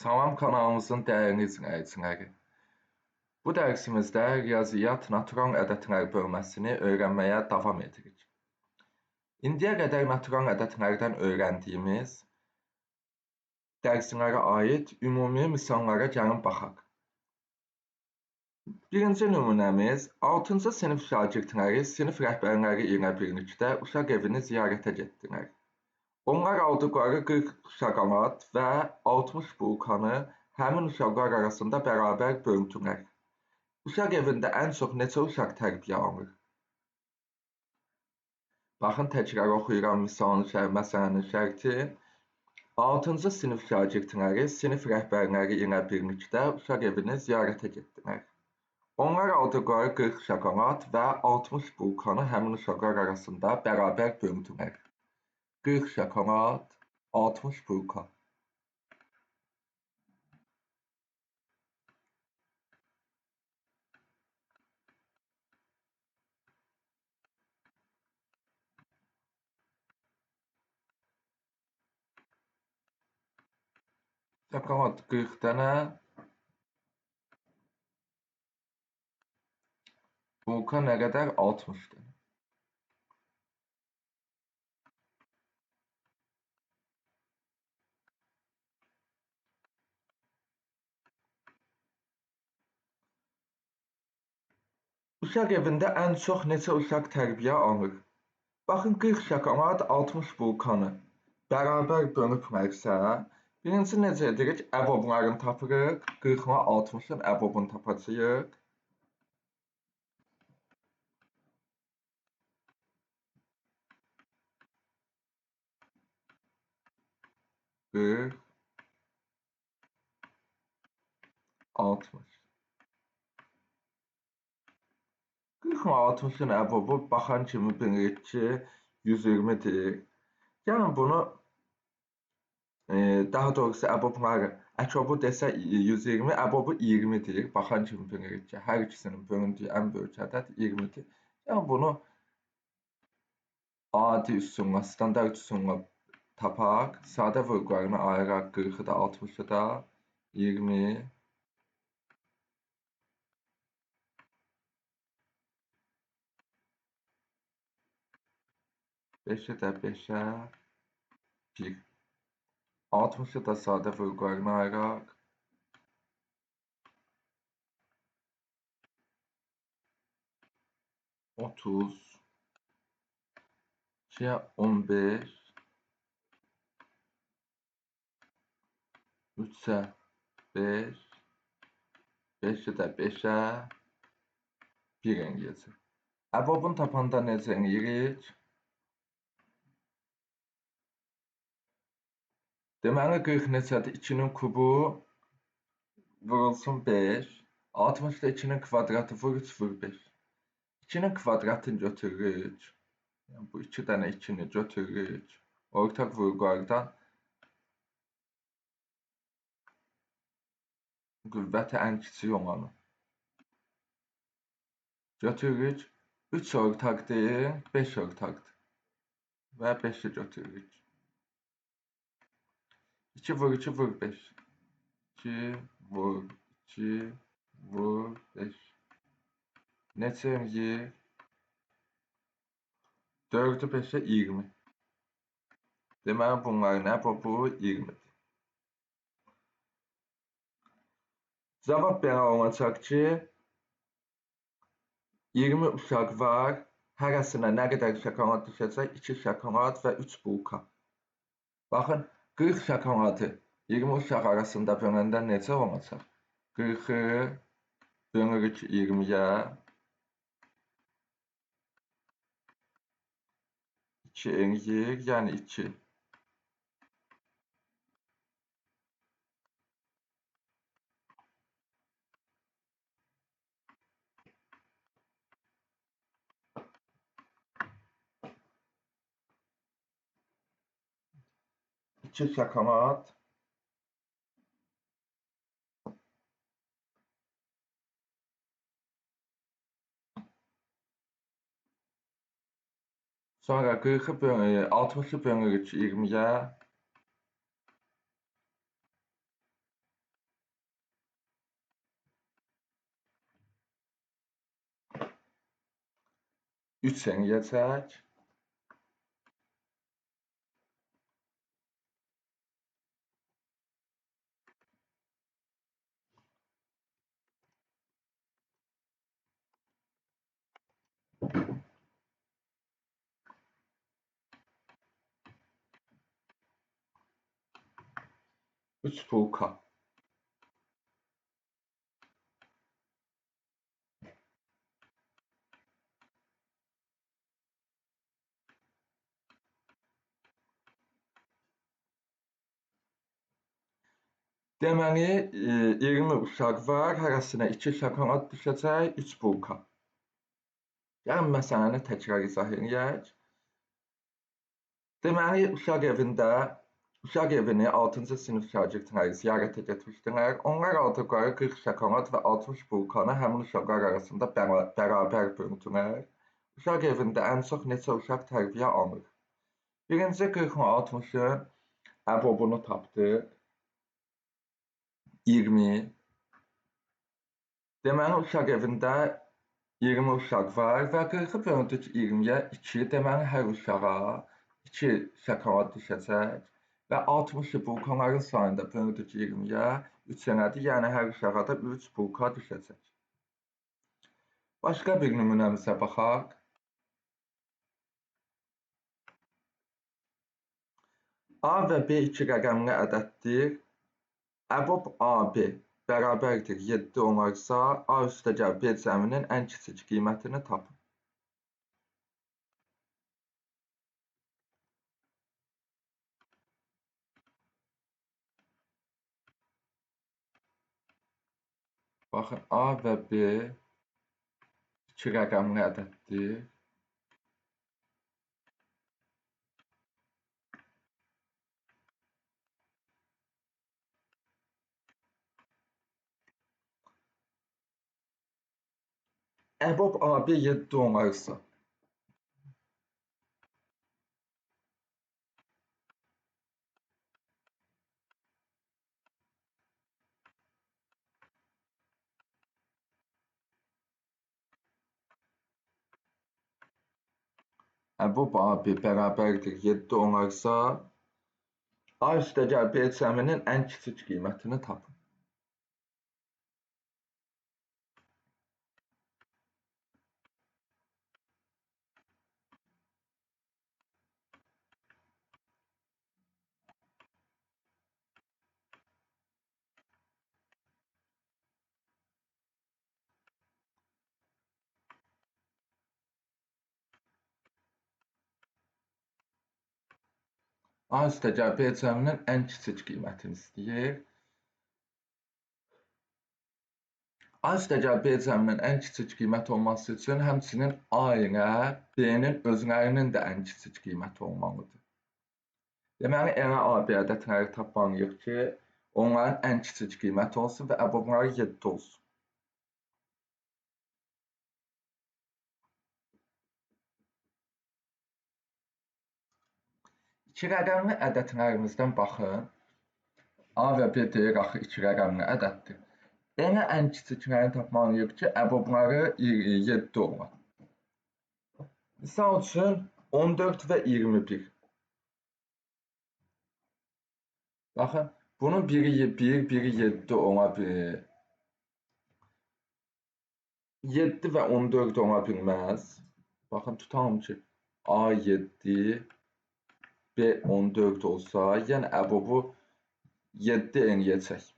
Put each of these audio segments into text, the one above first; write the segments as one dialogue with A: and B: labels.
A: Salam kanalımızın dəyərli izləyiciləri. Bu dərsimizdə riyaziyyat natural ədədlər bölməsini öyrənməyə davam edirik. İndiyə qədər natural ədədlərdən öyrəndiyimiz dərslərə aid ümumi misallara gəlin baxaq. Birinci nümunəmiz, 6-cı sinif şagirdləri sinif rəhbərləri ilə birlikdə uşaq evini ziyarətə getdilər. Onlar aldıqları 40 şokolad və 60 bulkanı həmin uşaqlar arasında bərabər böldülər. Uşaq evində ən çox neçə uşaq tərbiyə alır? Baxın, təkrar oxuyuram misalın, məsələnin şərti. 6-cı sinif şagirdləri sinif rəhbərləri ilə birlikdə uşaq evini ziyarətə getdilər. Onlar aldıqları 40 şokolad və 60 bulkanı həmin uşaqlar arasında bərabər böldülər. 40 şokolad, 60 bulka. Şokolad 40 dənə, bulka nə qədər? 60 dənə. Uşaq evində ən çox neçə uşaq tərbiyə alır? Baxın, 40 şokolad, 60 bulkanı bərabər bölüblərsə, birinci necə edirik? Əboblarını tapırıq. 40 ilə 60-ın əbobunu tapacağıq. 40, 60. 40 ilə 60-ın əbobu baxan kimi bilirik ki, 120-dir. Gəlin bunu, daha doğrusu əbobları, əkobu desə 120, əbobu 20-dir. Baxan kimi bilirik ki, hər ikisinin bölündüyü ən böyük ədəd 20-dir. Yəni bunu adi üsulla, standart üsulla tapaq. Sadə vurğularını ayıraq 40-ı da, 60-ı da, 20. 5-i də 5-ə 1. 60-ı da sadə vurğularını ayıraq. 30, 2-yə 15, 3-ə 5, 5-i də 5-ə 1 eləyəcək. Əbobunu tapanda necə eləyirik? Deməli, 40 neçədir? 2-nin kubu vurulsun 5. 60 da 2-nin kvadratı vur 3, vur 5. 2-nin kvadratını götürürük. Yəni, bu 2 dənə 2-ni götürürük. Ortaq vurğulardan qüvvəti ən kiçik olanı götürürük. 3 ortaqdır, 5 ortaqdır. Və 5-i götürürük. 2 vur 2 vur 5. 2 vur 2 vur 5. Neçə eləyir? 4-ü 5-ə 20. Deməli, bunların əbobu 20-dir. Cavab belə olacaq ki, 20 uşaq var. Hərəsinə nə qədər şokolad düşəcək? 2 şokolad və 3 bulka. Baxın, 40 şokoladı 20 uşaq arasında böləndə necə olacaq? 40-ı bölürük 20-yə. 2 eləyir, yəni 2. 2 şokolad, sonra 40-ı 60-ı bölürük 20-yə. 3 eləyəcək. Üç bulka. Deməli, 20 uşaq var, hərəsinə 2 şokolad düşəcək, 3 bulka. Gəlin məsələni təkrar izah eləyək. Deməli, uşaq evini 6-cı sinif şagirdləri ziyarətə getmişdilər. Onlar aldıqları 40 şokolad və 60 bulkanı həmin uşaqlar arasında bərabər böldülər. Uşaq evində ən çox neçə uşaq tərbiyə alır? Birinci 40-la 60-ın əbobunu tapdıq. 20. Deməli, uşaq evində 20 uşaq var və 40-ı böldük 20-yə 2. Deməli, hər uşağa 2 şokolad düşəcək və 60-ı bulkaların sayında böldük 20-yə 3 elədi. Yəni, hər uşağa da 3 bulka düşəcək. Başqa bir nümunəmizə baxaq. A və B iki rəqəmli ədəddir. Əbob AB bərabərdir 7 olarsa, A üstəgəl B cəminin ən kiçik qiymətini tapın. Baxın, A və B iki rəqəmli ədəddir. Əbob AB 7 olarsa, əbob AB bərabərdir 7 olarsa, A üstəgəl B cəminin ən kiçik qiymətini tapın. A üstəgəl B cəminin ən kiçik qiymətini istəyir. A üstəgəl B cəminin ən kiçik qiymət olması üçün həmçinin A ilə B-nin özlərinin də ən kiçik qiyməti olmalıdır. Deməli, elə A, B ədədləri tapmalıyıq ki, onların ən kiçik qiyməti olsun və əbobları 7 olsun. İki rəqəmli ədədlərimizdən baxın. A və B deyir axı iki rəqəmli ədəddir. Elə ən kiçiklərini tapmalıyıq ki, əbobları 7 olar. Misal üçün 14 və 21. Baxın, bunun biri 1, biri 7 ola bilir. 7 və 14 ola bilməz. Baxın, tutalım ki, A 7, B 14 olsa, yəni əbobu 7 eləyəcək.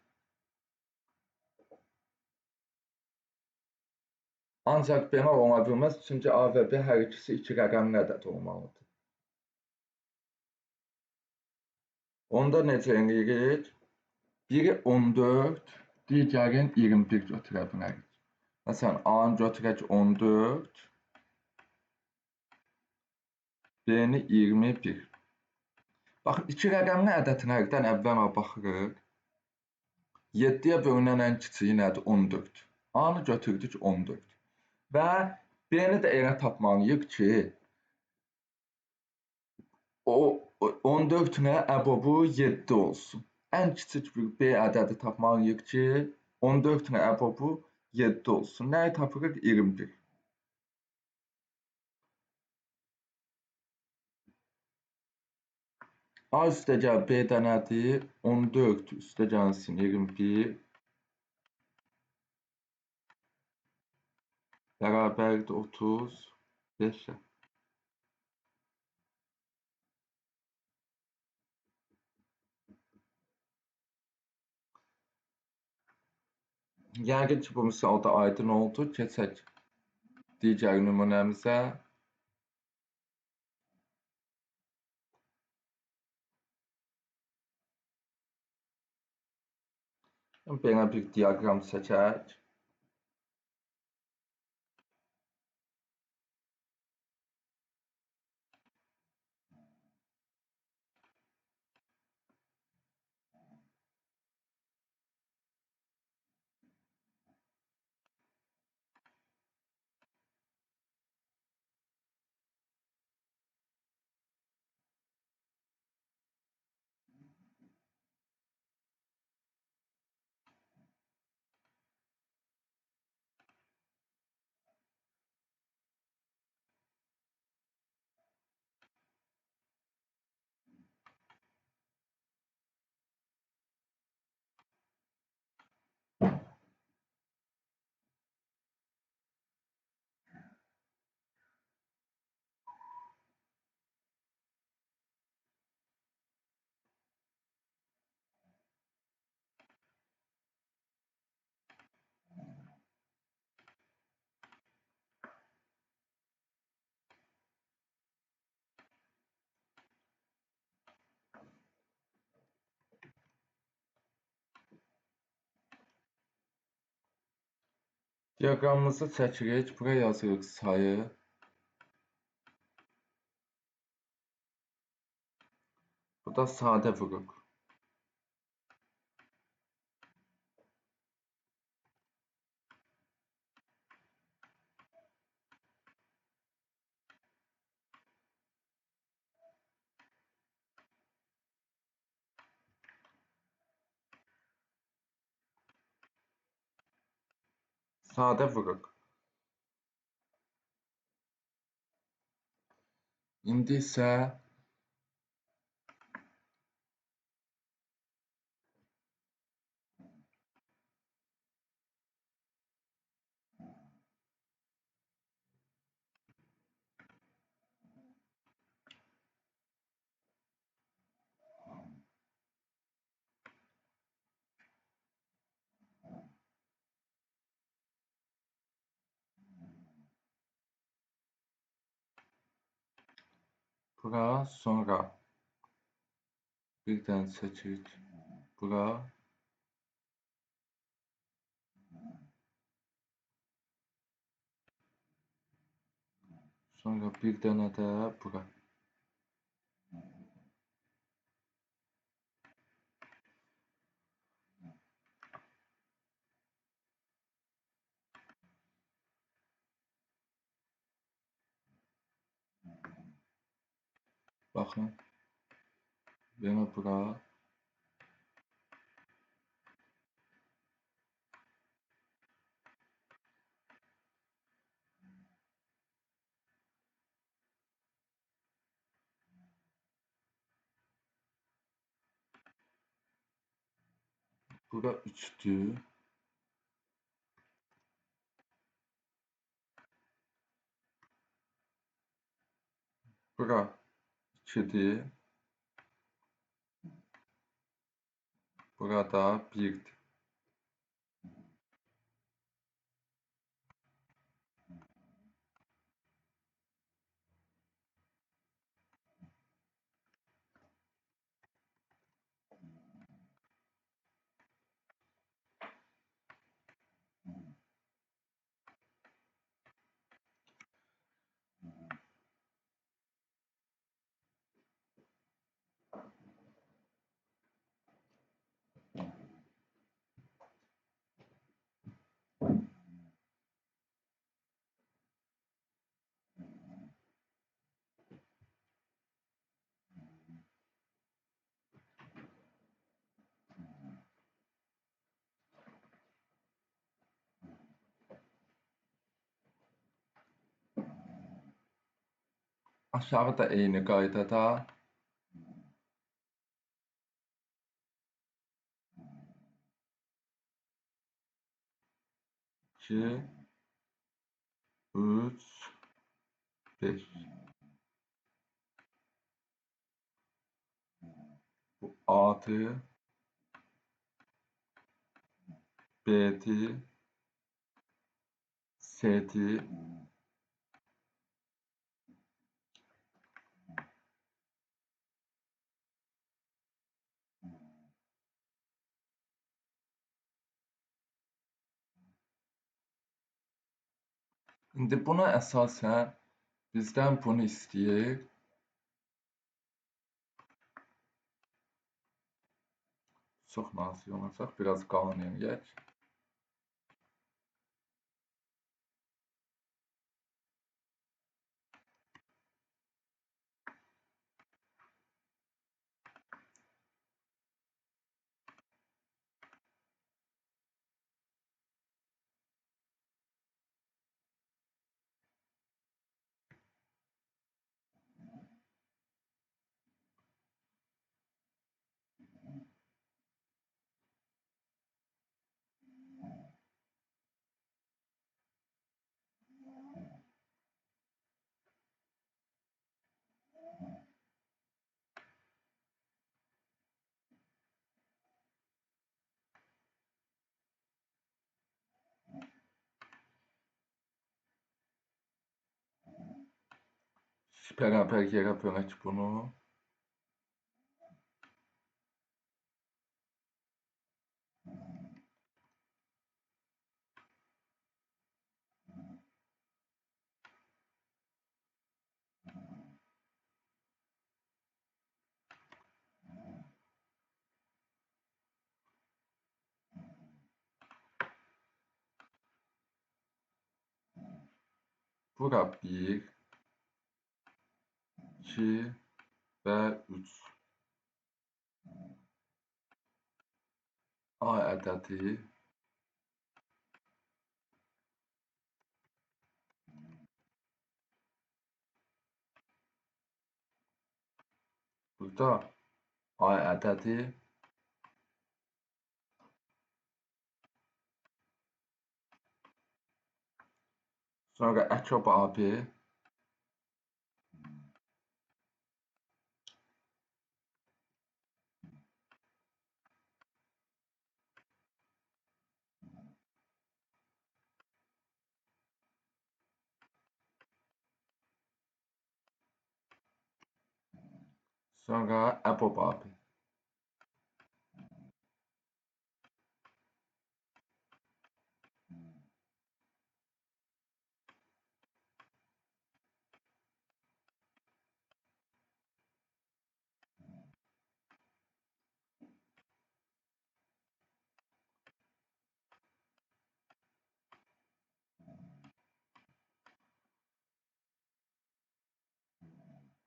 A: Ancaq belə ola bilməz, çünki A və B hər ikisi iki rəqəmli ədəd olmalıdır. Onda necə eləyirik? Biri 14, digərini 21 götürə bilərik. Məsələn, A-nı götürək 14, B-ni 21. Baxın, iki rəqəmli ədədlərdən əvvəla baxırıq. 7-yə bölünən ən kiçiyi nədir? 14. A-nı götürdük 14. Və B-ni də elə tapmalıyıq ki, o 14 ilə əbobu 7 olsun. Ən kiçik bir B ədədi tapmalıyıq ki, 14 ilə əbobu 7 olsun. Nəyi tapırıq? 21. A üstəgəl B də nədir? 14 üstəgəlsin 21 bərabərdir 35-ə. Yəqin ki, bu misalda aydın oldu. Keçək digər nümunəmizə. Belə bir diaqram çəkək. Diaqramımızı çəkirik. Buraya yazırıq sayı. Bu da sadə vuruq. Sadə vuruq. İndi isə bura, sonra bir dənə çəkirik bura. Sonra bir dənə də bura. Baxın, yenə bura. Bura 3-dür. Bura 2-dir. Burada 1-dir. Aşağı da eyni qaydada. 2, 3, 5. Bu A-dır, B-dir, C-dir. İndi buna əsasən bizdən bunu istəyir. Çox nazik olacaq, biraz qalın eləyək. Bərabər yerə bölək bunu. Bura 1, 2 və 3. A ədədi burada A ədədi sonra əkob AB sonra əbob AB.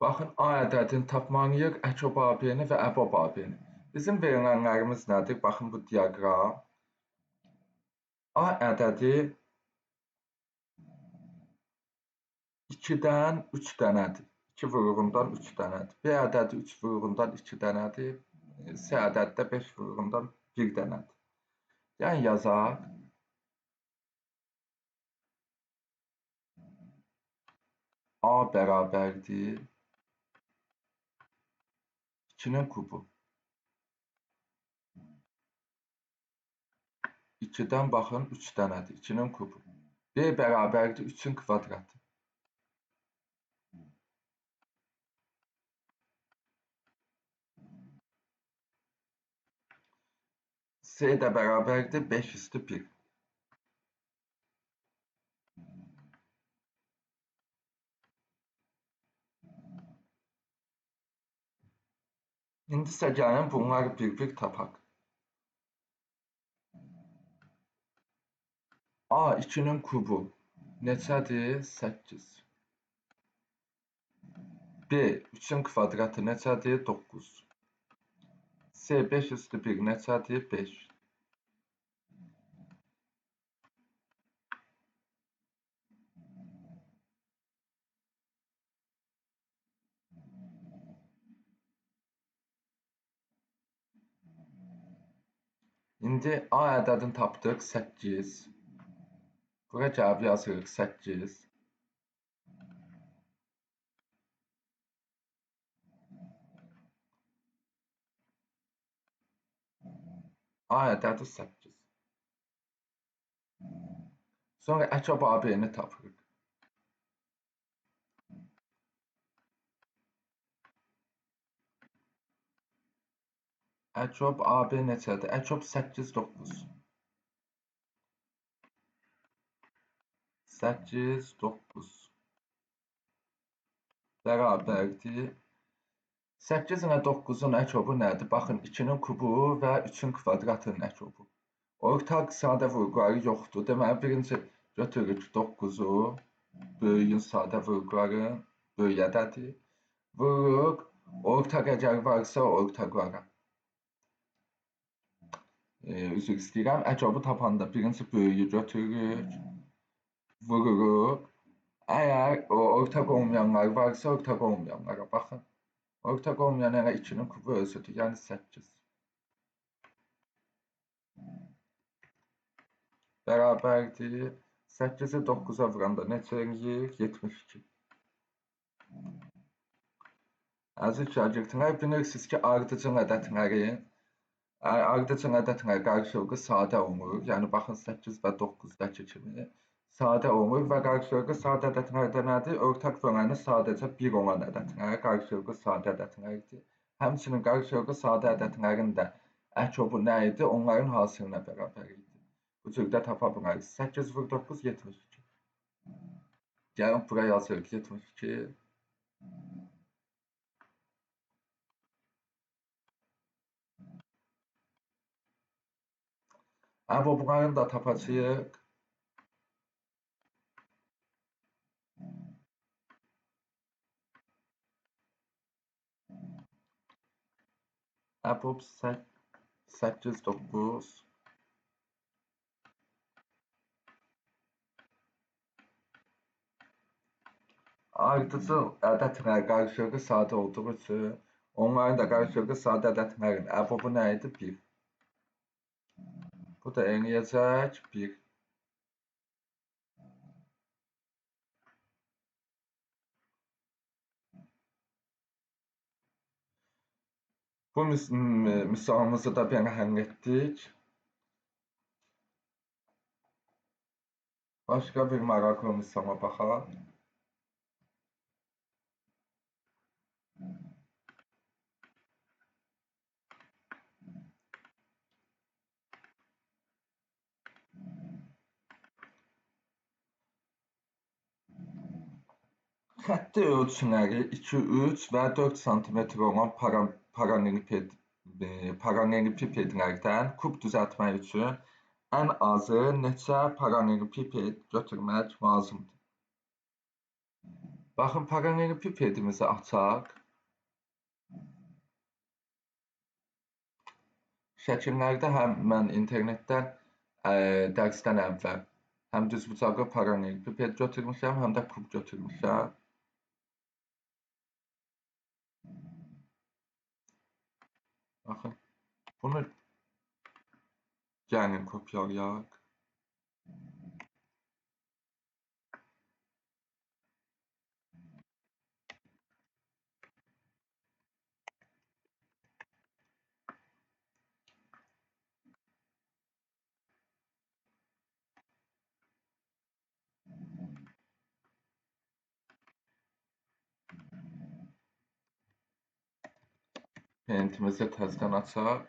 A: Baxın, A ədədini tapmalıyıq, əkob AB-ni və əbob AB-ni. Bizim verilənlərimiz nədir? Baxın, bu diaqram. A ədədi 2-dən 3 dənədir. 2 vuruğundan 3 dənədir. B ədədi 3 vuruğundan 2 dənədir. C ədədi də 5 vuruğundan 1 dənədir. Yəni, yazaq. A bərabərdir 2-nin kubu. 2-dən baxın 3 dənədir. 2-nin kubu. B bərabərdir 3-ün kvadratı. C də bərabərdir 5 üstü 1. İndi isə gəlin bunları bir-bir tapaq. A 2-nin kubu neçədir? 8. B 3-ün kvadratı neçədir? 9. C 5 üstü 1 neçədir? 5. İndi A ədədini tapdıq, 8. Bura gəlib yazırıq 8. A ədədi 8. Sonra əcob AB-ni tapırıq. Əcob AB neçədir? Əcob 8, 9. 8, 9 bərabərdir. 8 ilə 9-un əcobu nədir? Baxın, 2-nin kubu və 3-ün kvadratının əcobu. Ortaq sadə vurğuları yoxdur. Deməli, birinci götürürük 9-u, böyüyün sadə vurğuları, böyük ədədi. Vururuq, ortaq əgər varsa ortaqlara. Üzr istəyirəm, əcobu tapanda birinci böyüyü götürürük, vururuq. Əgər ortaq olmayanlar varsa ortaq olmayanlara baxın. Ortaq olmayan elə 2-nin kubu özüdür, yəni 8. Bərabərdir. 8-i 9-a vuranda neçə eləyir? 72. Əziz şagirdlər, bilirsiniz ki, ardıcıl ədədlərin qarşılıqlı sadə olmur. Yəni, baxın, 8 və 9-dakı kimi sadə olmur və qarşılıqlı sadə ədədlərdə nədir? Ortaq böləni sadəcə 1 olan ədədlər, qarşılıqlı sadə ədədlərdir. Həmçinin qarşılıqlı sadə ədədlərin də əcobu nə idi? Onların hasilinə bərabər idi. Bu cürdə tapa bilərik. 8 vur 9, 72. Gəlin, bura yazırıq 72. Əbobların da tapacağıq. Əbob 8, 9. Ardıcıl ədədlər qarşılıqlı sadə olduğu üçün onların da qarşılıqlı sadə ədədlərin əbobu nə idi? 1. Bu da eləyəcək 1. Bu misalımızı da belə həll etdik. Başqa bir maraqlı misala baxaq. Xətti ölçüləri 2, 3 və 4 sm olan paralelipipedlərdən kub düzəltmək üçün ən azı neçə paralelipiped götürmək lazımdır? Baxın, paralelipipedimizi açaq. Şəkillərdə həm mən internetdən dərsdən əvvəl həm düzbucaqlı paralelipiped götürmüşəm, həm də kub götürmüşəm. Baxın, bunu gəlin kopyalayaq. Paintimizi təzədən açaq.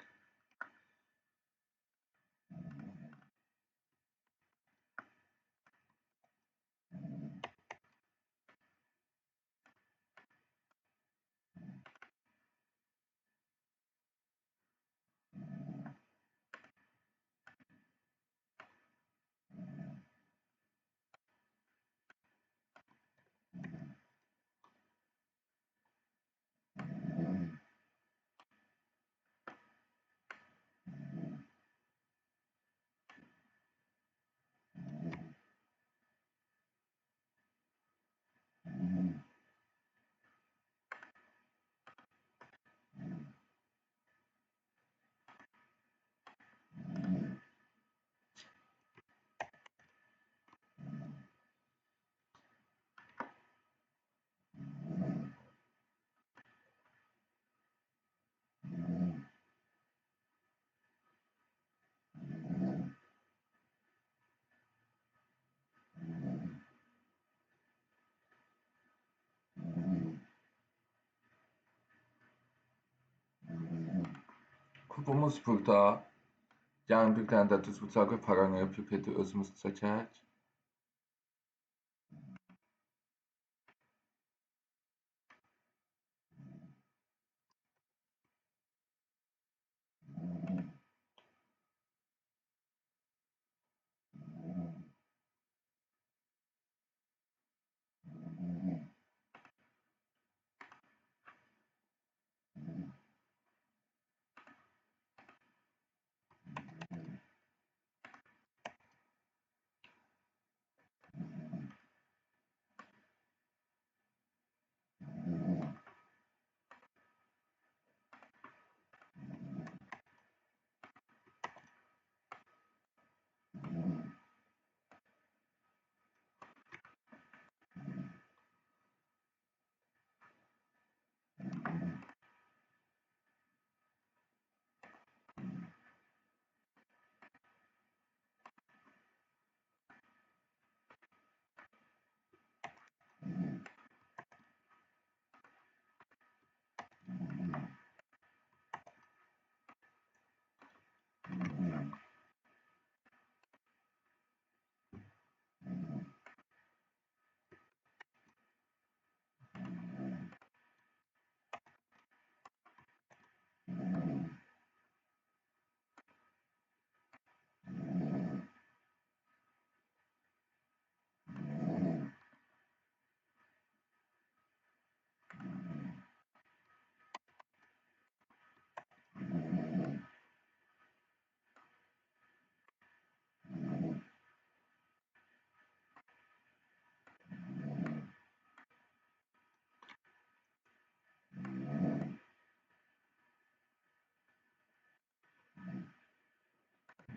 A: Kubumuz burada. Yəni bir dənə də düzbucaqlı paralelopipedi özümüz çəkək.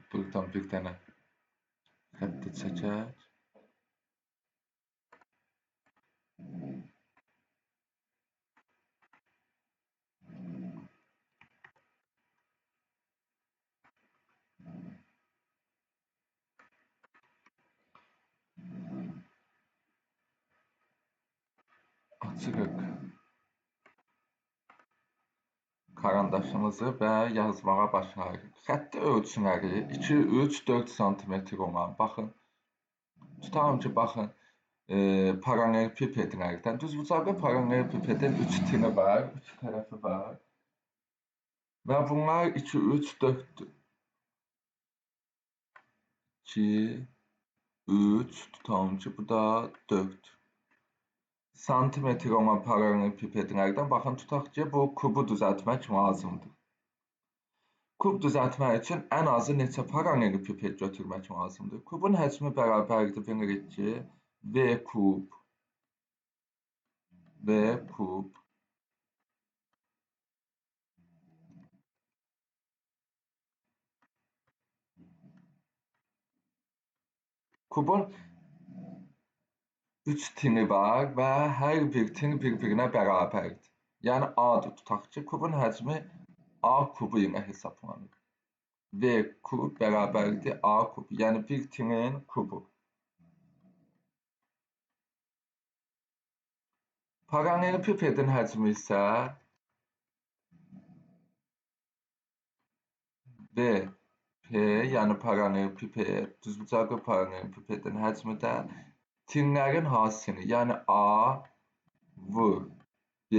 A: Buradan bir dənə xətti çəkək. Açırıq karandaşımızı və yazmağa başlayırıq. Xətti ölçüləri 2, 3, 4 sm olan, baxın, tutalım ki, baxın, paralelopipedlərdən, düzbucaqlı paralelopipedin 3 tini var, 3 tərəfi var və bunlar 2, 3, 4-dür. 2, 3, tutalım ki, bu da 4 santimetr olan paralelopipedlərdən, baxın, tutaq ki, bu kubu düzəltmək lazımdır. Kub düzəltmək üçün ən azı neçə paralelopiped götürmək lazımdır? Kubun həcmi bərabərdir, bilirik ki, V kub, V kub, kubun 3 tini var və hər bir tin bir-birinə bərabərdir. Yəni A-dır, tutaq ki, kubun həcmi A kubu ilə hesablanır. V kub bərabərdir A kubu, yəni bir tinin kubu. Paralelopipedin həcmi isə V P, yəni paralelopiped, düzbucaqlı paralelopipedin həcmi də tinlərin hasili, yəni A vur B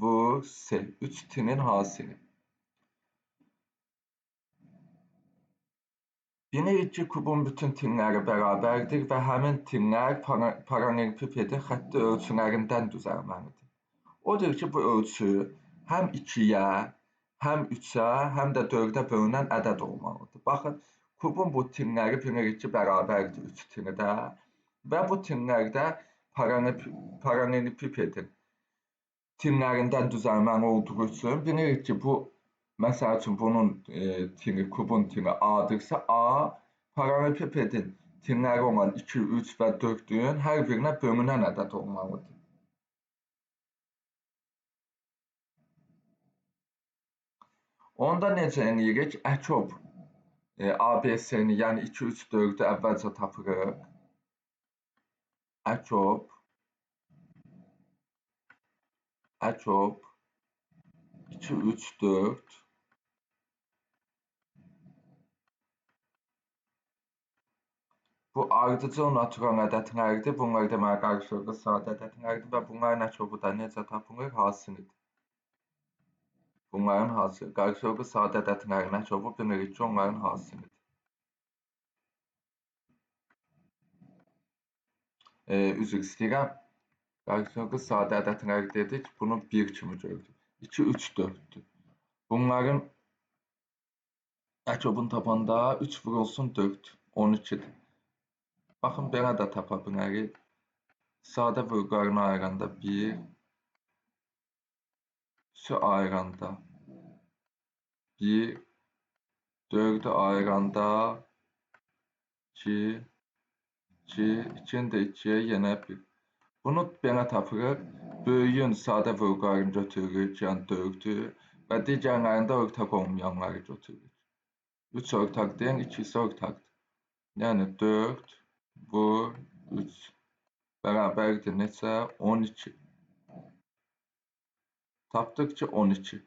A: vur C, 3 tinin hasili. Bilirik ki, kubun bütün tinləri bərabərdir və həmin tinlər paralelopipedin xətti ölçülərindən düzəlməlidir. Odur ki, bu ölçü həm 2-yə, həm 3-ə, həm də 4-ə bölünən ədəd olmalıdır. Baxın, kubun bu tinləri bilirik ki, bərabərdir 3 tini də və bu tinlərdə paralelopipedin tinlərindən düzəlməli olduğu üçün bilirik ki, bu, məsəl üçün, bunun tini, kubun tini A-dırsa, A paralelopipedin tinləri olan 2, 3 və 4-ün hər birinə bölünən ədəd olmalıdır. Onda necə eləyirik? Əkob ABC-ni, yəni 2, 3, 4-ü əvvəlcə tapırıq. Əkob, əkob, 2, 3, 4 Bu ardıcıl natural ədədlərdir. Bunlar deməli qarşılıqlı sadə ədədlərdir və bunların əçobu da necə tapılır? Hasilidir. Bunların hasili. Qarşılıqlı sadə ədədlərin əçobu bilirik ki, onların hasilidir. Üzr istəyirəm. Qarşılıqlı sadə ədədlər dedik. Bunu 1 kimi gördük. 2, 3, 4-dür. Bunların əçobunu tapanda 3 vurulsun 4, 12-dir. Baxın, belə də tapa bilərik. Sadə vurğularını ayıranda 1, 3-ü ayıranda 1, 4-ü ayıranda 2, 2, 2-ni də 2-yə yenə 1. Bunu belə tapırıq. Böyüyün sadə vurğularını götürürük, yəni 4-ü və digərlərində ortaq olmayanları götürürük. 3 ortaq deyən, 2 isə ortaqdır. Yəni 4 vur 3 bərabərdir neçə? 12. Tapdıq ki, 12.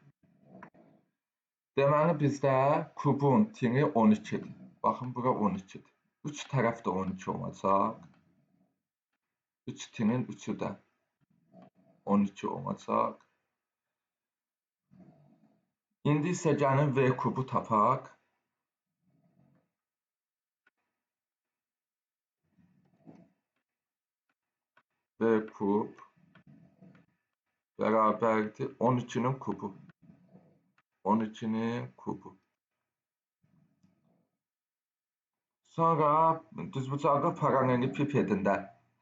A: Deməli, bizdə kubun tini 12-dir. Baxın, bura 12-dir. 3 tərəf də 12 olacaq. 3 tinin 3-ü də 12 olacaq. İndi isə gəlin V kubu tapaq. V kub bərabərdir 12-nin kubu. 12-nin kubu. Sonra düzbucaqlı paralelipipedin də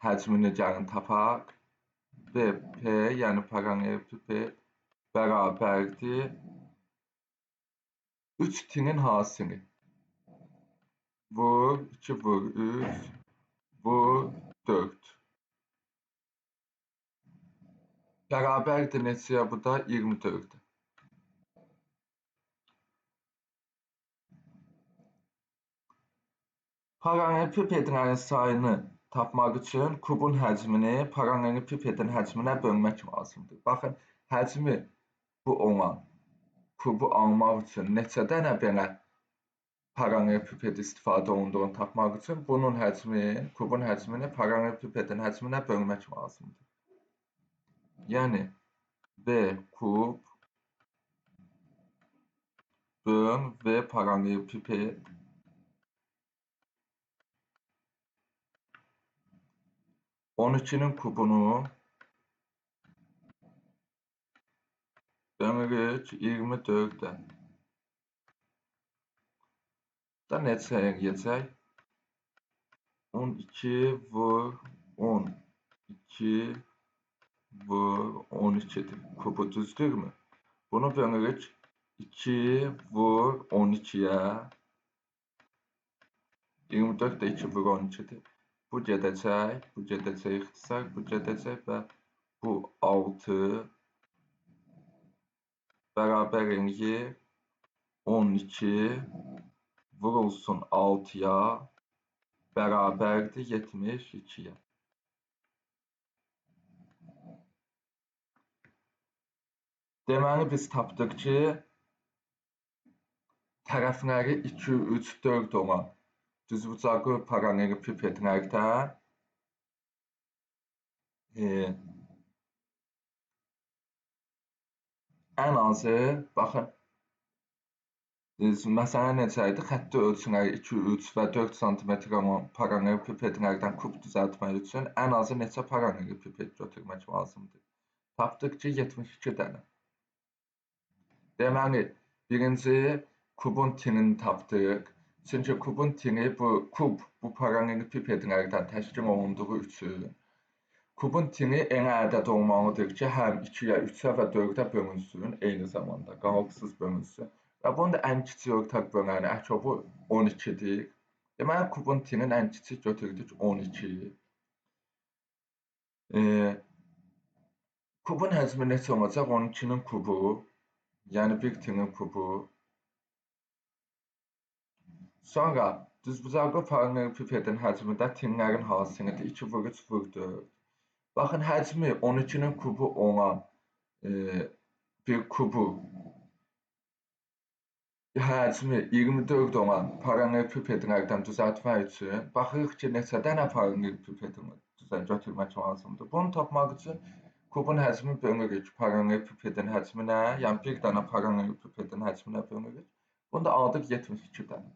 A: həcmini gəlin tapaq. VP, yəni paralelipiped bərabərdir 3 tinin hasili. Vur 2 vur 3 vur 4. Bərabərdir neçəyə bu da? 24-ə. Paralelipipedlərin sayını tapmaq üçün kubun həcmini paralelipipedin həcminə bölmək lazımdır. Baxın, həcmi bu olan kubu almaq üçün neçə dənə belə paralelipiped istifadə olunduğunu tapmaq üçün bunun həcmi, kubun həcmini paralelipipedin həcminə bölmək lazımdır. Yəni, V kub böl V paralelipiped 12-nin kubunu bölürük 24-ə. Da neçə eləyəcək? 12 vur 12 vur 12-dir. Kubu düzdürmü? Bunu bölürük 2 vur 12-yə. 24 də 2 vur 12-dir. Bu gedəcək, bu gedəcək ixtisar, bu gedəcək və bu 6 bərabər eləyir 12 vurulsun 6-ya bərabərdir 72-yə. Deməli, biz tapdıq ki, tərəfləri 2, 3, 4 olan düzbucaqlı paralelipipedlərdə ən azı, baxın, məsələ necə idi? Xətti ölçüləri 2, 3 və 4 sm olan paralelipipedlərdən kub düzəltmək üçün ən azı neçə paralelipiped götürmək lazımdır? Tapdıq ki, 72 dənə. Deməli, birinci kubun tinini tapdıq. Çünki kubun tini, bu kub bu paralelipipedlərdən təşkil olunduğu üçün kubun tini elə ədəd olmalıdır ki, həm 2-yə, 3-ə və 4-ə bölünsün eyni zamanda, qalıqsız bölünsün. Və bunun da ən kiçik ortaq böləni əkobu 12-dir. Deməli, kubun tinin ən kiçik götürdük 12. Kubun həcmi neçə olacaq? 12-nin kubu, yəni bir tinin kubu. Sonra düzbucaqlı paralelipipedin həcmi də tinlərin hasilidir. 2 vur 3 vur 4. Baxın, həcmi 12-nin kubu olan bir kubu Həcmi 24 olan paralelipipedlərdən düzəltmək üçün baxırıq ki, neçə dənə paralelipipedini götürmək lazımdır. Bunu tapmaq üçün kubun həcmi bölürük paralelipipedin həcminə, yəni bir dənə paralelipipedin həcminə bölürük. Bunu da aldıq 72 dənə.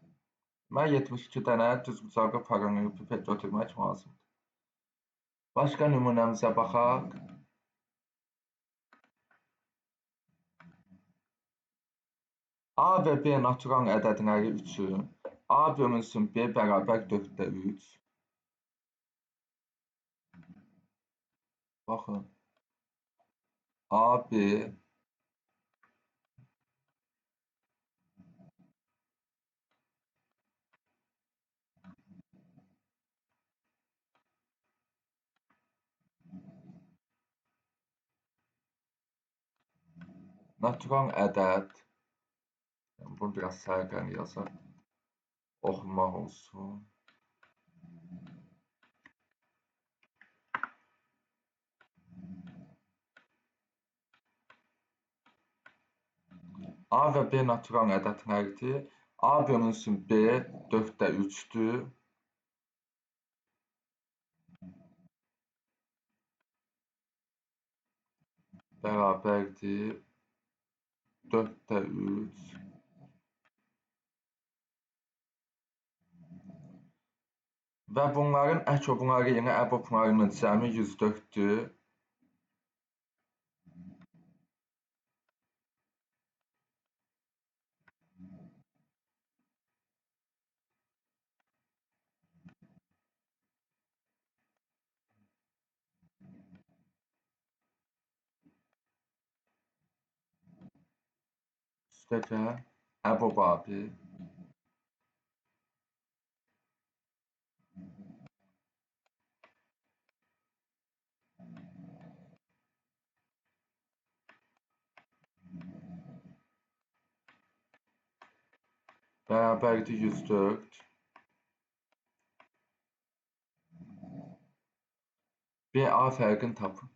A: Mən 72 dənə düzbucaqlı paralelipiped götürmək lazımdır. Başqa nümunəmizə baxaq. A və B natural ədədləri üçün A bölünsün B bərabər 4-də 3. Baxın. A, B natural ədəd. Bunu biraz sərqəli yazaq, oxunmaq olsun. A və B natural ədədlərdir. A bölünsün B 4-də 3-dür. Bərabərdir 4-də 3. Və bunların əkobları, yəni əboblarının cəmi 104-dür. Üstəgəl əbob AB. Bərabərdir 104. BA fərqini tapın.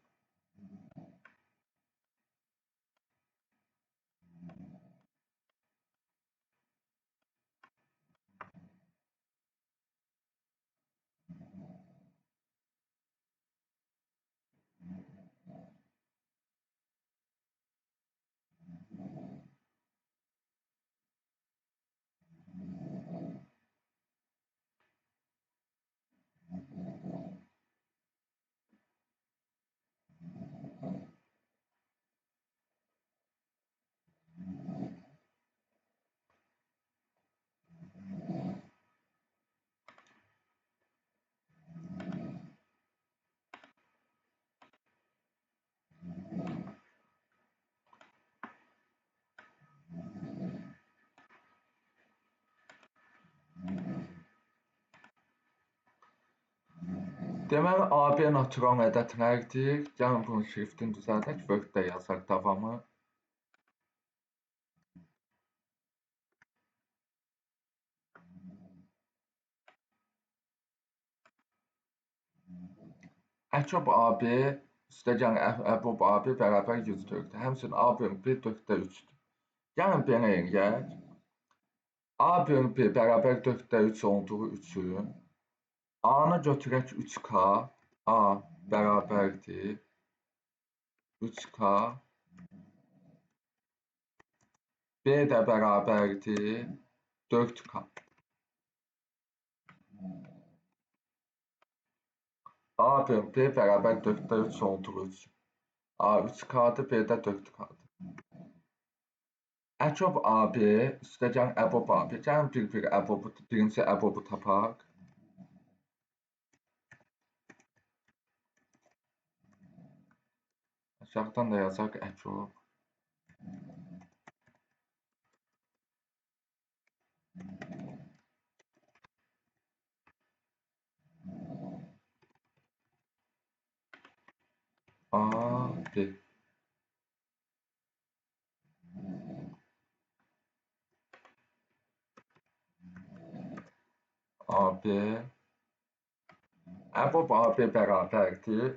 A: Deməli, AB natural ədədlərdir. Gəlin bunun şriftini düzəldək, Word-də yazaq davamı. Əkob AB, üstəgəl əbob AB bərabər 104-dür. Həmçinin A bölü B 4-də 3-dür. Gəlin belə eləyək. A bölü B bərabər 4-də 3 olduğu üçün A-nı götürək 3K, A bərabərdir 3K, B də bərabərdir 4K. A bölü B bərabər 4-də 3 olduğu üçün A 3K-dır, B də 4K-dır. Əkob AB, üstəgəl əbob AB. Gəlin bir-bir əbobu, birinci əbobu tapaq. Aşağıdan da yazaq əkob. A, B. AB. Əbob AB bərabərdir.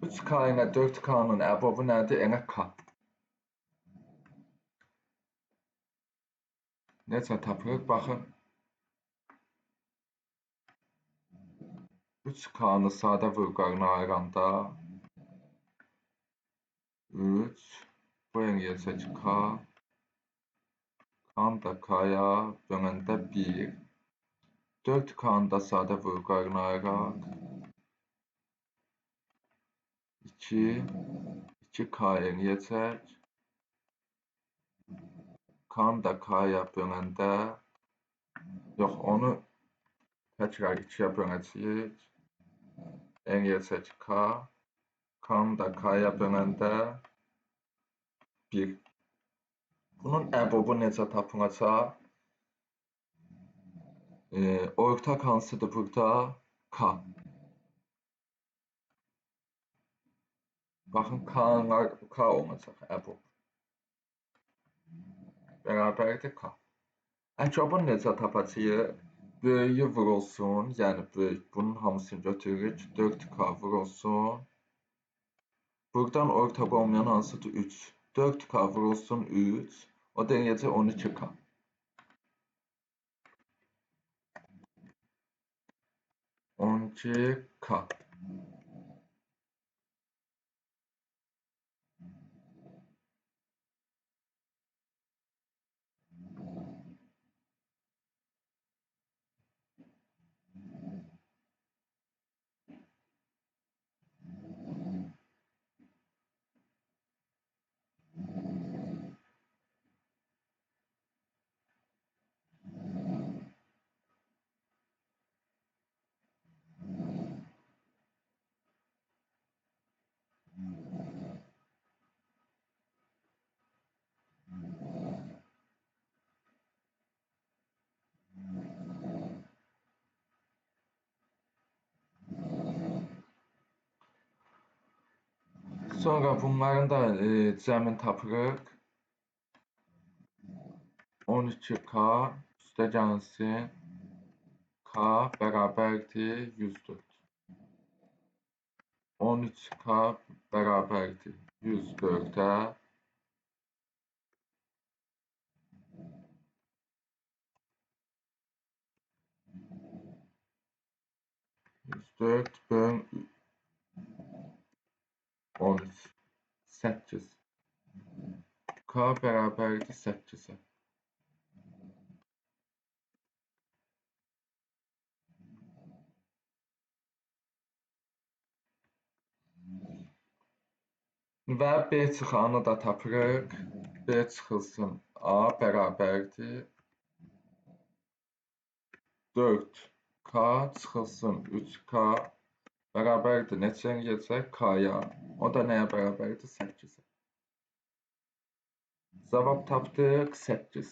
A: 3K ilə 4K-nın əbobu nədir? Elə K. Necə tapırıq? Baxın. 3K-nı sadə vurğarına ayıranda 3, bu eləyəcək K, K-nı da K-ya böləndə 1, 4K-nı da sadə vurğarına ayıraq, 2, 2K eləyəcək, K-nı da K-ya böləndə, yox, onu təkrar 2-yə böləcəyik, eləyəcək K, K-nı da K-ya böləndə 1. Bunun əbobu necə tapılacaq? Ortaq hansıdır burada? K. Baxın, K olacaq əbob. Bərabərdir K. Əkobun necə tapacağıq? Böyüyü vurulsun, yəni böyük, bunun hamısını götürürük, 4K vurulsun. Buradan ortaq olmayan hansıdır? 3. 4K vurulsun 3, o da eləyəcək 12K. 12K. Sonra bunların da cəmini tapırıq. 12K üstə gəlsin. K bərabərdir 104. 13K bərabərdir 104-ə. 104 böl 13, 8. K bərabərdir 8-ə. Və B çıxanı da tapırıq. B çıxılsın A bərabərdir 4K çıxılsın 3K bərabərdir neçə eləyəcək? K-ya. O da nəyə bərabərdir? 8-ə. Cavab tapdıq 8.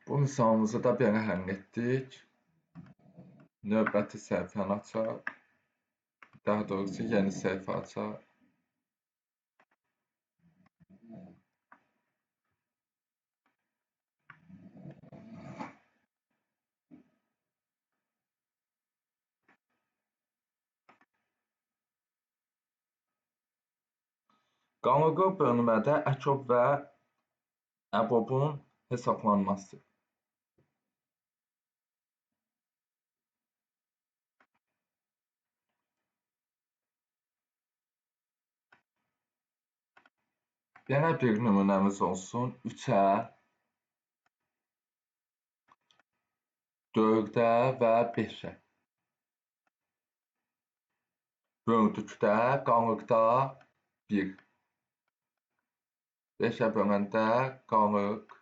A: Bu misalımızı da belə həll etdik. Növbəti səhifəni açaq. Daha doğrusu yeni səhifə açaq. Qalıqlı bölmədə əkob və əbobun hesablanması. Belə bir nümunəmiz olsun. 3-ə, 4-ə və 5-ə. Böldükdə qalıqda 1. 5-ə böləndə qalıq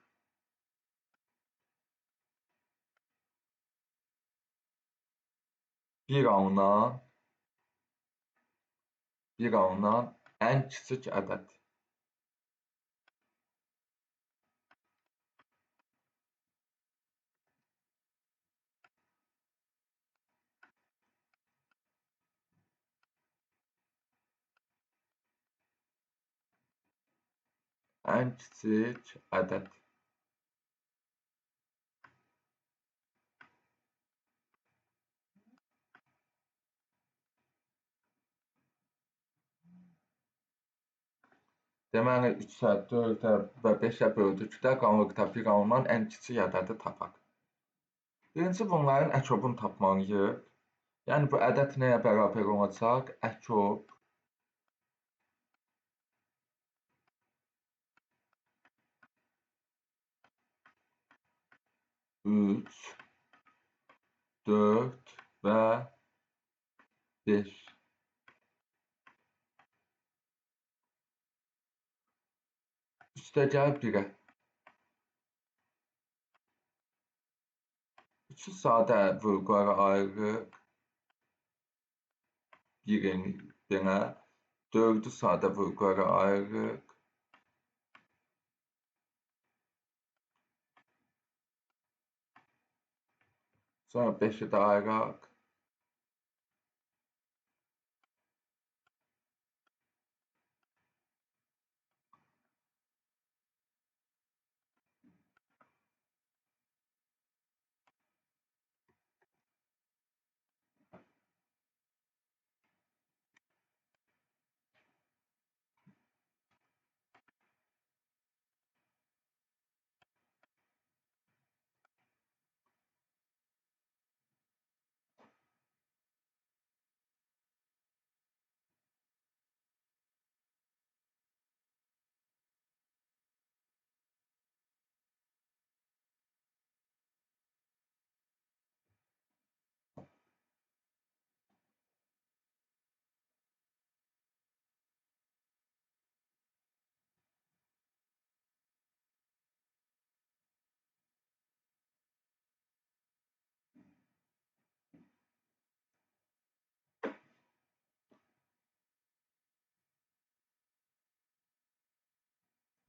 A: 1 alınan, 1 alınan ən kiçik ədəd. Ən kiçik ədəd. Deməli, 3-ə, 4-ə və 5-ə böldükdə qalıqda 1 alınan ən kiçik ədədi tapaq. Birinci, bunların əkobunu tapmalıyıq. Yəni, bu ədəd nəyə bərabər olacaq? Əkob 3, 4 və 5. Üstəgəl 1-ə. 3-ü sadə vurğulara ayırırıq. 1-in belə. 4-ü sadə vurğulara ayırırıq. Sonra 5-i də ayıraq.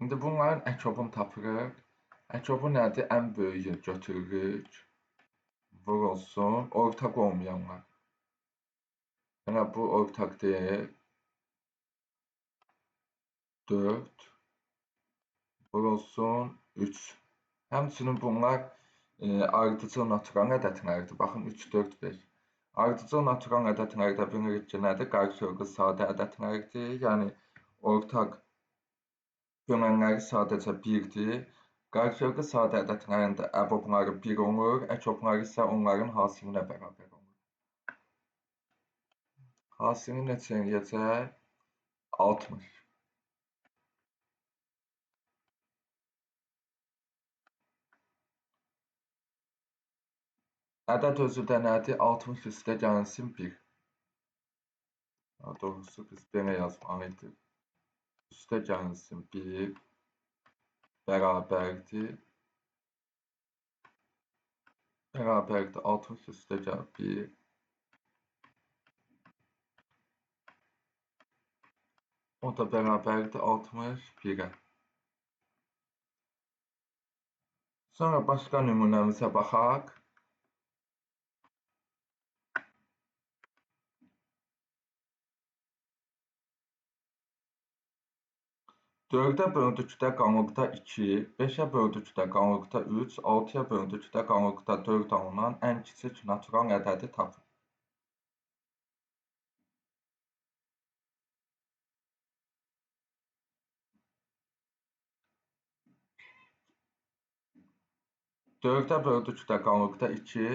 A: İndi bunların əkobunu tapırıq. Əkobu nədir? Ən böyüyü götürürük. Vurulsun. Ortaq olmayanlar. Yəni, bu ortaq deyil. 4. Vurulsun. 3. Həmçinin bunlar ardıcıl natural ədədlərdir. Baxın, 3, 4, 5. Ardıcıl natural ədədlərdə bilirik ki, nədir? Qarşılıqlı sadə ədədlərdir. Yəni, ortaq bölənləri sadəcə 1-dir. Qarşılıqlı sadə ədədlərin də əbobları 1 olur, əkobları isə onların hasilinə bərabər olur. Hasili neçə eləyəcək? 60. Ədəd özü də nədir? 60 üstə gəlsin 1. Doğrusu biz belə yazmalıydıq. Üstə gəlsin 1 bərabərdir. Bərabərdir 60 üstə gəl 1. O da bərabərdir 61-ə. Sonra başqa nümunəmizə baxaq. 4-ə böldükdə qalıqda 2, 5-ə böldükdə qalıqda 3, 6-ya böldükdə qalıqda 4 alınan ən kiçik natural ədədi tapın. 4-ə böldükdə qalıqda 2,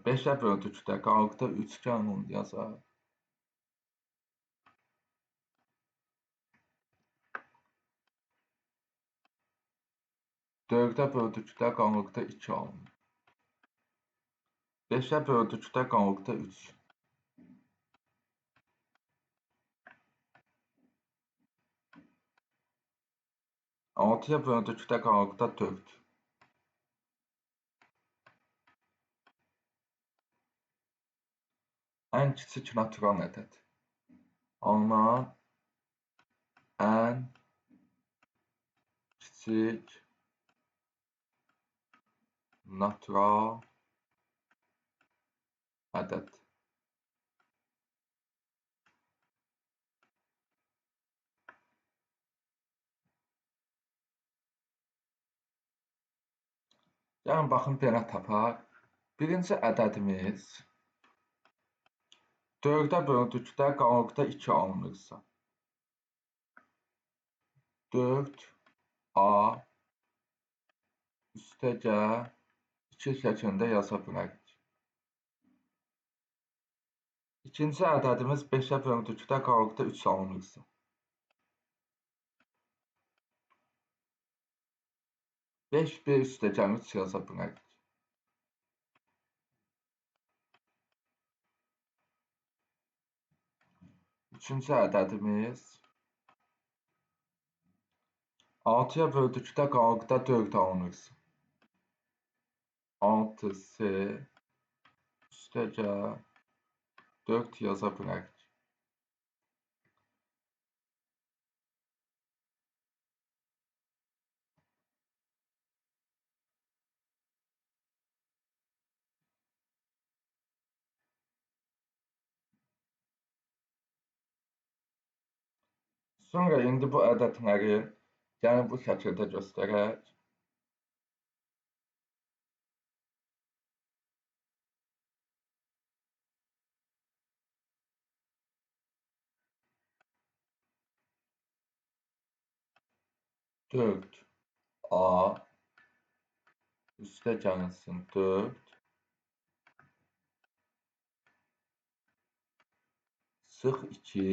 A: 5-ə böldükdə qalıqda 3 gəlin onu yazaq. 4-ə böldükdə qalıqda 2 alınır. 5-ə böldükdə qalıqda 3. 6-ya böldükdə qalıqda 4. Ən kiçik natural ədəd. Alınan ən kiçik natural ədəd. Gəlin, baxın, belə tapaq. Birinci ədədimiz 4-ə böldükdə qalıqda 2 alınırsa, 4A üstəgəl 2 şəklində yaza bilərik. İkinci ədədimiz 5-ə böldükdə qalıqda 3 alınırsa, 5B üstəgəl 3 yaza bilərik. Üçüncü ədədimiz 6-ya böldükdə qalıqda 4 alınırsa, 6C üstəgəl 4 yaza bilərik. Sonra indi bu ədədləri, yəni bu şəkildə göstərək. Dörd A üstə gəlinsin 4 sıx 2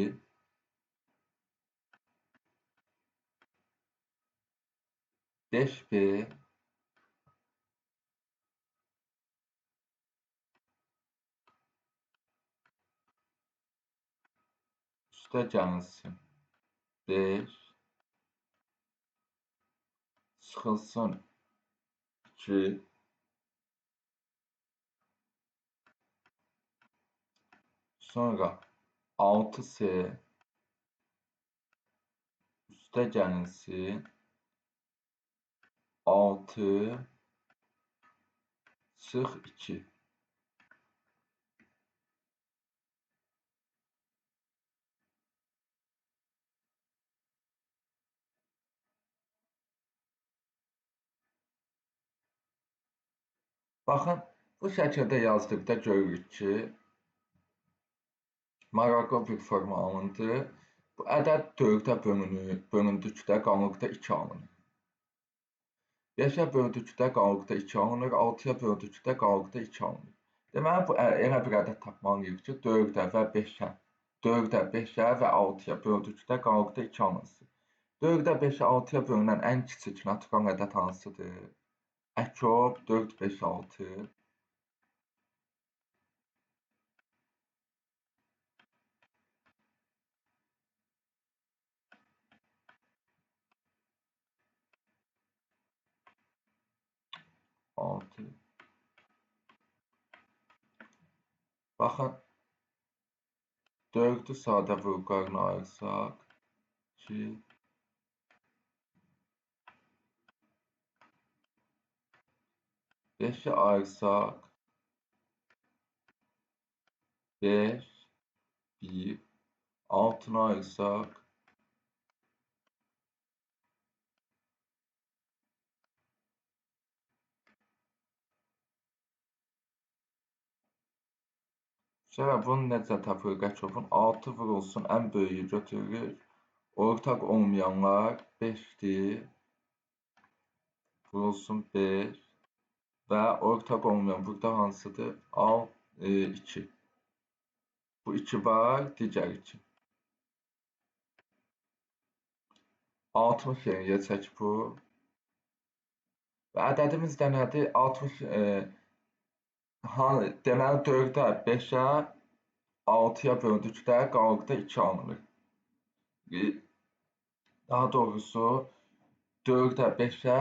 A: 5B üstə gəlinsin 5 sıxılsın 2 sonra 6C üstə gəlinsin 6 sıx 2. Baxın, bu şəkildə yazdıqda görürük ki, maraqlı bir forma alındı. Bu ədəd 4-ə bölündükdə qalıqda 2 alınır. 5-ə böldükdə qalıqda 2 alınır, 6-ya böldükdə qalıqda 2 alınır. Deməli, bu elə bir ədəd tapmalıyıq ki, 4-ə və 5-ə, 4-ə, 5-ə və 6-ya böldükdə qalıqda 2 alınsın. 4-ə, 5-ə, 6-ya bölünən ən kiçik natural ədəd hansıdır? Əkob 4, 5, 6. Baxın, 4-ü sadə vurğularına ayırsaq, 2, 5-i ayırsaq, 5, 1, 6-nı ayırsaq, sonra bunu necə tapırıq əkobun? 6 vurulsun, ən böyüyü götürürük. Ortaq olmayanlar 5-dir. Vurulsun 5. Və ortaq olmayan burada hansıdır? 2. Bu 2 var, digər 2. 60 eləyəcək bu. Və ədədimiz də nədir? 60, deməli 4-ə, 5-ə, 6-ya böldükdə qalıqda 2 alınır. Daha doğrusu 4-ə, 5-ə,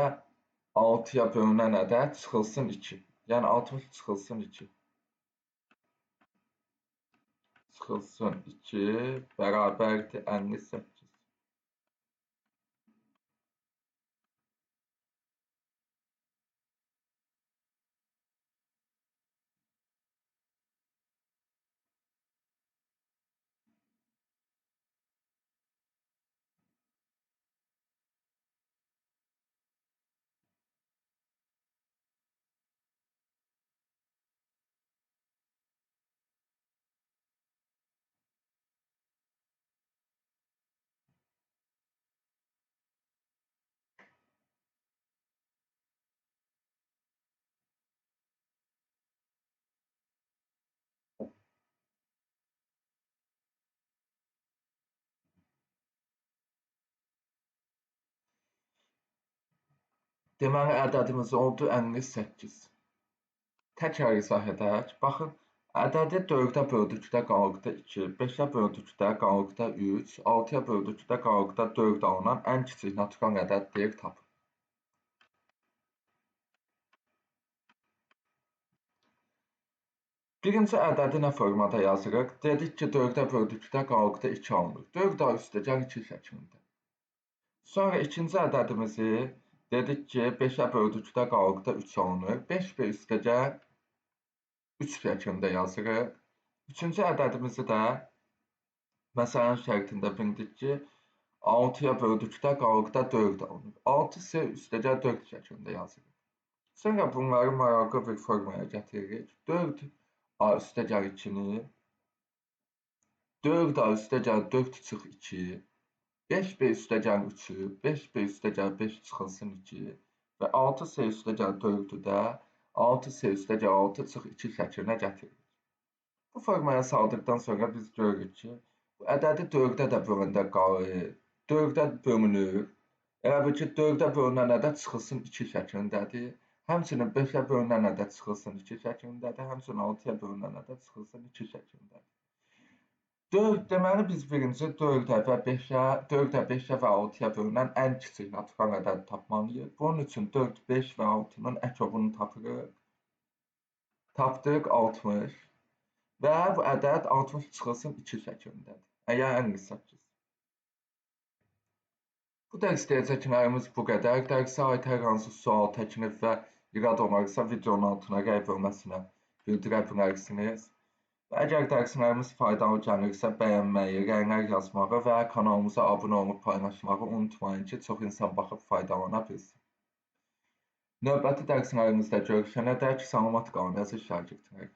A: 6-ya bölünən ədəd çıxılsın 2. Yəni 60 çıxılsın 2. Çıxılsın 2 bərabərdir 58. Deməli, ədədimiz oldu 58. Təkrar izah edək. Baxın, ədədi 4-ə böldükdə qalıqda 2, 5-ə böldükdə qalıqda 3, 6-ya böldükdə qalıqda 4 alınan ən kiçik natural ədəd deyir, tapın. Birinci ədədi nə formada yazırıq? Dedik ki, 4-ə böldükdə qalıqda 2 alınır. 4A üstəgəl 2 şəklində. Sonra ikinci ədədimizi dedik ki, 5-ə böldükdə qalıqda 3 alınır. 5B üstəgəl 3 şəklində yazırıq. Üçüncü ədədimizi də məsələnin şərtində bildik ki, 6-ya böldükdə qalıqda 4 alınır. 6C üstəgəl 4 şəklində yazırıq. Sonra bunları maraqlı bir formaya gətiririk. 4A üstəgəl 2-ni, 4A üstəgəl 4 çıx 2, 5B üstəgəl 3-ü, 5B üstəgəl 5 çıxılsın 2 və 6C üstəgəl 4-ü də 6C üstəgəl 6 çıx 2 şəklinə gətiririk. Bu formaya saldıqdan sonra biz görürük ki, bu ədədi 4-ə də böləndə 4-ə bölünür. Elə bil ki, 4-ə bölünən ədəd çıxılsın 2 şəklindədir. Həmçinin 5-ə bölünən ədəd çıxılsın 2 şəklindədir. Həmçinin 6-ya bölünən ədəd çıxılsın 2 şəklindədir. 4, deməli biz birinci 4-ə və 5-ə, 4-ə, 5-ə və 6-ya bölünən ən kiçik natural ədədi tapmalıyıq. Bunun üçün 4, 5 və 6-nın əkobunu tapırıq. Tapdıq 60 və bu ədəd 60 çıxılsın 2 şəklindədir. Yəni 58. Bu dərs deyəcəklərimiz bu qədər. Dərsə aid hər hansı sual, təklif və irad olarsa videonun altına rəy bölməsinə bildirə bilərsiniz. Və əgər dərslərimiz faydalı gəlirsə bəyənməyi, rəylər yazmağı və kanalımıza abunə olub paylaşmağı unutmayın ki, çox insan baxıb faydalana bilsin. Növbəti dərslərimizdə görüşənə dək salamat qalın, əziz şagirdlər.